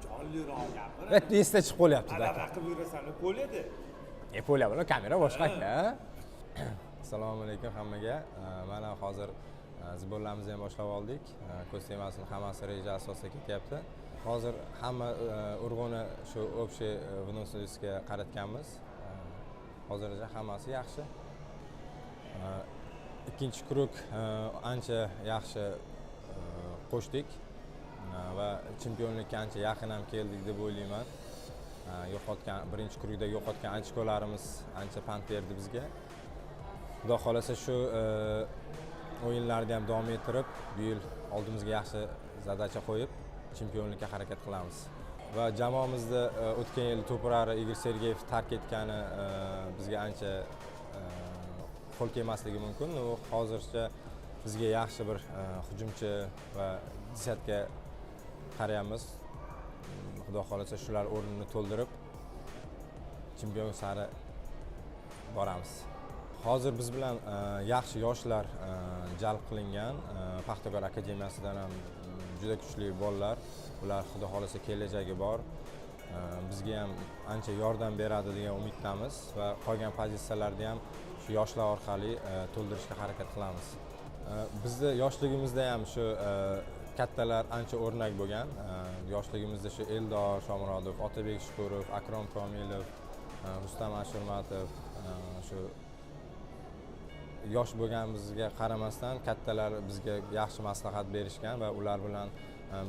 Jonliroq gapir. Esda chiqib qolyapti-da. Anaqa qilib yurasan, поле da. E, поле bilan kamera boshqa aka. Assalomu alaykum hammaga. Mana hozir сбор larimizni ham boshlab oldik. Ko'z temasini hammasi reja asosida ketyapti. Hozir hamma urg'uni shu общий выносливость ga qaratganmiz. Hozircha hammasi yaxshi. Ikkinchi круг ancha yaxshi qo'shdik va chempionlikka ancha yaqin ham keldik deb o'ylayman. Yo'qotgan birinchi круг da yo'qotgan ochkolarimiz ancha pand berdi bizga. Xudo xohlasa, shu o'yinlarni ham davom ettirib, bu yil oldimizga yaxshi задача qo'yib, chempionlikka harakat qilamiz. Va jamoamizda o'tgan yil To'purari Igor Sergeyev tark etgani bizga ancha qo'l kelmasligi mumkin. U hozircha bizga yaxshi bir hujumchi va десятка qarayapmiz. Xudo xohlasa, shular o'rnini to'ldirib, chempion sari boramiz. Hozir biz bilan yaxshi yoshlar jalb qilingan. Paxtakor akademiyasidan ham juda kuchli bolalar. Ular, Xudo xohlasa, kelajagi bor. Bizga ham ancha yordam beradi degan umiddamiz va qolgan pozitsiyalarni ham shu yoshlar orqali to'ldirishga harakat qilamiz. Bizni yoshligimizda ham shu kattalar ancha o'rnak bo'lgan. Yoshligimizda shu Eldor Shomurodov, Otabek Shukurov, Akrom Komilov, Rustam Ashurmatov, shu yosh bo'lganimizga qaramasdan kattalar bizga yaxshi maslahat berishgan va ular bilan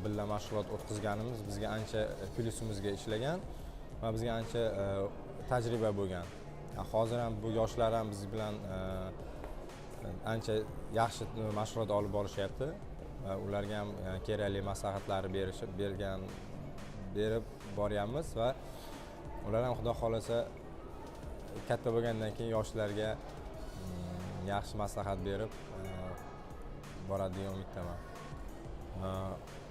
birga mashg'ulot o'tkazganimiz bizga ancha plyusimizga ishlagan va bizga ancha tajriba bo'lgan. Hozir ham bu yoshlar ham biz bilan ancha yaxshi mashg'ulot olib borishyapti va ularga ham kerakli maslahatlarni berishib bergan berib boryapmiz va ular ham, Xudo xohlasa, katta bo'lgandan keyin yoshlarga yaxshi maslahat berib boradi degan umiddaman.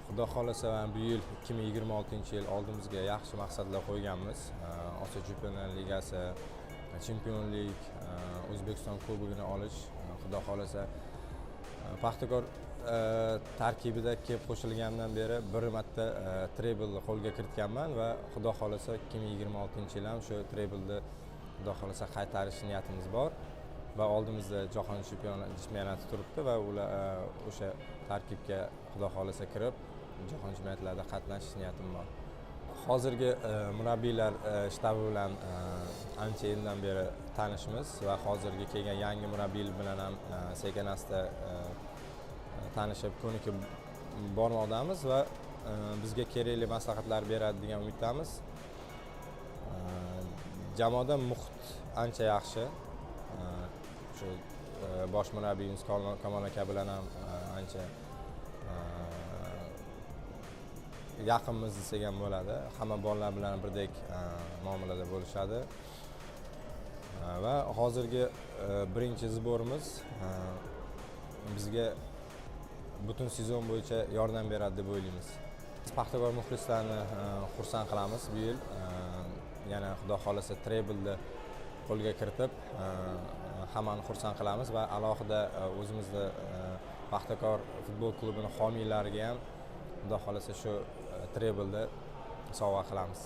Xudo xohlasa, bu yil, 2026-yil oldimizga yaxshi maqsadlar qo'yganmiz. Osiyo Chempionlar Ligasi, chempionlik, O'zbekiston Kubogini olish, Xudo xohlasa. Paxtakor tarkibida kelib qo'shilgandan beri bir marta treblni qo'lga kiritganman va Xudo xohlasa, 2026-yil ham shu treblni, Xudo xohlasa, qaytarish niyatimiz bor va oldimizda jahon chempionati turibdi va ular o'sha tarkibga, Xudo xohlasa, kirib, jahon chempionatlarida qatnashish niyatim bor. Hozirgi murabbiylar shtabi bilan ancha yildan beri tanishmiz va hozirgi kelgan yangi murabbiy bilan ham sekin asta tanishib, ko'nikib bormoqdamiz va bizga kerakli maslahatlar beradi degan umiddamiz. Jamoada muhit ancha yaxshi. Shu bosh murabbiyimiz Kamol aka bilan ham ancha yaqinmiz desak ham bo'ladi. Hamma bolalar bilan birdek muomalada bo'lishadi. Va hozirgi birinchi сбор imiz bizga butun sezon bo'yicha yordam beradi deb o'ylaymiz. Biz Paxtakor muxlislarini xursand qilamiz bu yil. Yana, Xudo xohlasa, treblni qo'lga kiritib, hammani xursand qilamiz va alohida o'zimizni Paxtakor futbol klubini homiylariga ham, Xudo xohlasa, shu treblni sovg'a qilamiz.